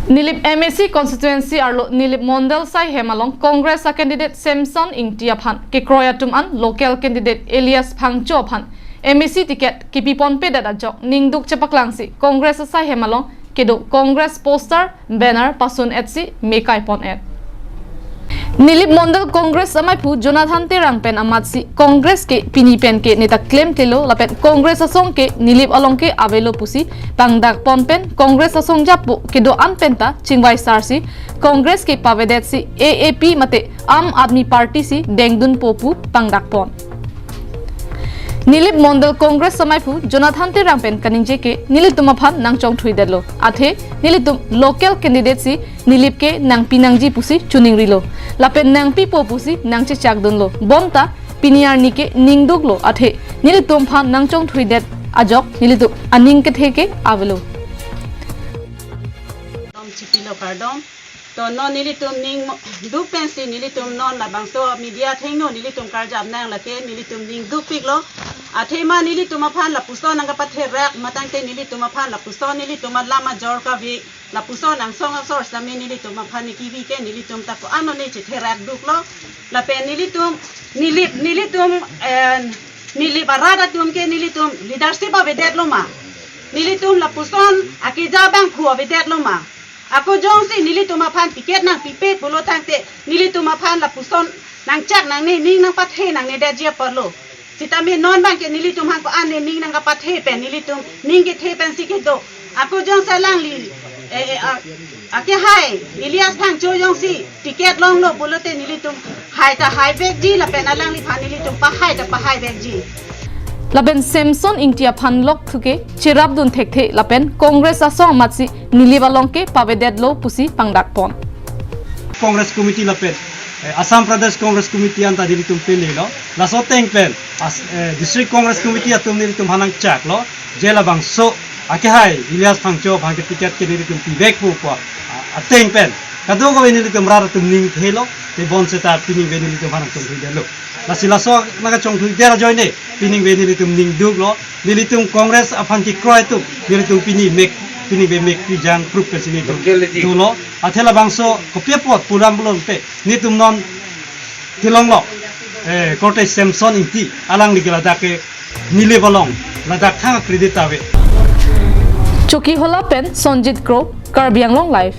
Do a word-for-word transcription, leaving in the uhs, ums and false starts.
Nilip M A C constituency arlo Nilip Mondal asaihem along Congress a candidate Samson Ingti aphan kekroi atum an local candidate Elias Phangcho aphan M A C ticket kipi ponpedet ajok ningduk chepaklangsi Congress asaihem along kedo Congress poster, banner pasun-etsi mekai pon-et. Nilip Mondal Congress amaiphu Jonathan Terang pen amatsi Congress ke pini pen ke neta klemklelo lapen Congress asong ke Nilip along ke avelo pusi pangdak pon pen Congress asong japo kedo-an penta chingvai sarsi Congress ke pavedetsi A A P mate Aam Aadmi Party si dengdunpo pu pangdak pon. Nilip Mondal Congress amaiphu Jonathan Terang pen kaningje ke nelitum aphan nangchongthuidetlo. Athe nelitum local candidate si Nilip ke nangpi nangji pusi choningrilo. Lapen nangpipo pusi nangchechakdunlo. Bonta pini arni ke ningduklo athe nelitum aphan nangchongthuidet ajok nelitum aning kethe ke avelo. Dom chipilo kardom. To non nelitum ning mo-, duk pensi nelitum non labangso media athengno nelitum karjap nang lake nelitum ning dukpiklo. Athema nelitum aphan lapuson nangkapatherak matangte nelitum aphan lapuson nelitum alam ajor kave lapuson angsong asor sami nelitum aphan ne kivi ke nelitum ta ko-an ne chetherak duklo. Lapen nelitum Nilip nelitum eh, Nilip arat atum ke nelitum leadership avedetlo ma. Nelitum lapuson akeja abangphu avedetlo ma. Ako jongsi nelitum aphan ticket nangpipe pulo tangte nelitum aphan lapuson nangchak nangne ning nangpathe nangnedetji apotlo. Sitame non abangke nelitum aphan ko-an ne ning nangkapathe pen nelitum ning kethe pensi kedo. Ako jongsi alangli eh, eh, ah, akehai Elias Phangcho jongsi ticket longlo pulote nelitum hai ta haivekji lapen alangliphan nelitum pahai ta pahaivekji. Lapen Samson Ingti aphan lokthu ke cherapdun thekthe lapen Congress asong amatsi Nilip along ke pavedetlo pusi pangdak pon. Congress Committee lapen eh, Assam Pradesh Congress Committee anta nelitum pelelo. Laso ateng pen as, eh, District Congress Committee atum nelitum aphan nangchaklo. Je labangso akehai Elias Phangcho aphan ke ticket ke nelitum pivekpo pu a-, ateng pen kadokave nelitum rat atum ning thelo. Te bonseta piningve nelitum aphan nangchongthuidetlo. Lasi laso nangkachongthuidet ajoine piningve nelitum ning duklo. Nelitum Congress aphan kekroi atum nelitum pini mek piningve mek pijang proof pensi nelitum dolo. Athe labangso kopi apot puram pulote nelitum non kelonglo. Eh, korte Samson Ingti alangli ke ladak ke Nilip along ladak thang credit ave. Chokihola pen Sonjit Kro, Karbi Anglong Live.